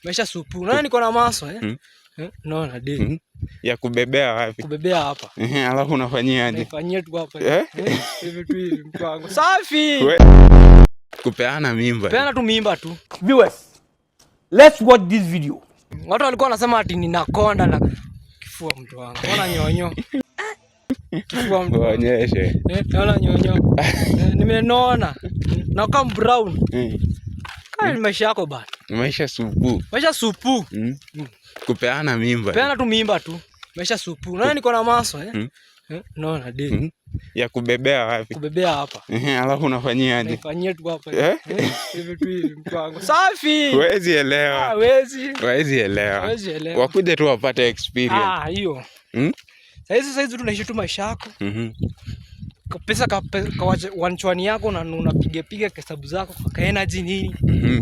Maisha supu. Unaona niko na maso, eh? Mm. Eh, unaona de. Ya kubebea wapi? Kubebea hapa. Ehe, alafu unafanyiaje? Naifanyia tu hapa. Eh? Eh, hivi tu hivi, mtu wangu. Safi. Kupeana mimba. Peana tu mimba tu. Viewers, let's watch this video. Watu walikuwa wanasema ati ninakonda na kifua, mtu wangu. Ona nyonyo. Kifua, mtu wangu. Waonyeshe. Eh, ona nyonyo. Eh, nimenona. Na kama brown. Kama ni maisha yako bana. Maisha supu. Maisha supu. Kupeana mimba. Peana tu mimba tu. Maisha supu. Unaona niko na maso, eh? Mm. Eh, unaona de. Ya kubebea wapi? Kubebea hapa. Ehe, alafu unafanyiaje? Naifanyia tu hapa. Eh? Eh, hivi tu hivi, mtu wangu. Safi. Huwezi Ah, elewa. wezi. Huwezi elewa. Huwezi elewa. Wakuje tu wapate experience. Ah, hiyo. Saizi tunaishi tu maisha yako. Pesa ka wanchwani yako na unapiga piga hesabu zako ka energy nini.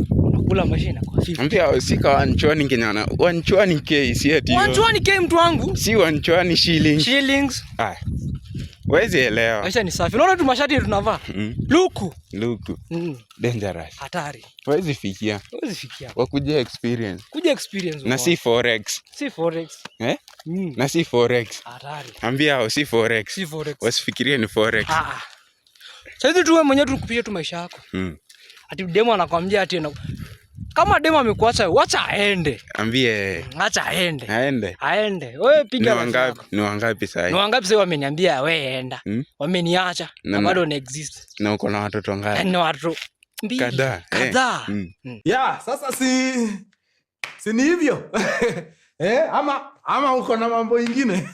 Unakula, maisha inakuwa fiti. Ambia si ka wanchwani kenyana. Wanchwani K, si ati hiyo. Wanchwani K, mtu wangu. Si wanchwani shilling. Shillings. Ah. Huwezi elewa. Maisha ni safi. Unaona tu mashati tunavaa. Luku. Luku. Dangerous. Hatari. Huwezi fikia. Huwezi fikia. Wakuje experience. Kuja experience. Na Uone. si forex. Si forex. Eh? Mm. Na si forex. Hatari. Ambia hao si forex. Si forex. Wasifikirie ni forex. Ah. Ah. Saizi tu wewe mwenyewe tu kupiga tu maisha yako. Ati demo anakwambia ati kama demo amekuacha, wacha aende. Ambie Acha aende. aende. Aende. Wewe Ni piga life wangapi? yako. Ni wangapi sasa? Ni wangapi sasa wameniambia wewe enda? Wameniacha na bado na exist. Na uko na watoto ngapi? Na watu mbili. Kadhaa. Eh. Kadhaa. Yeah, sasa si ni hivyo, eh, ama uko na mambo ingine?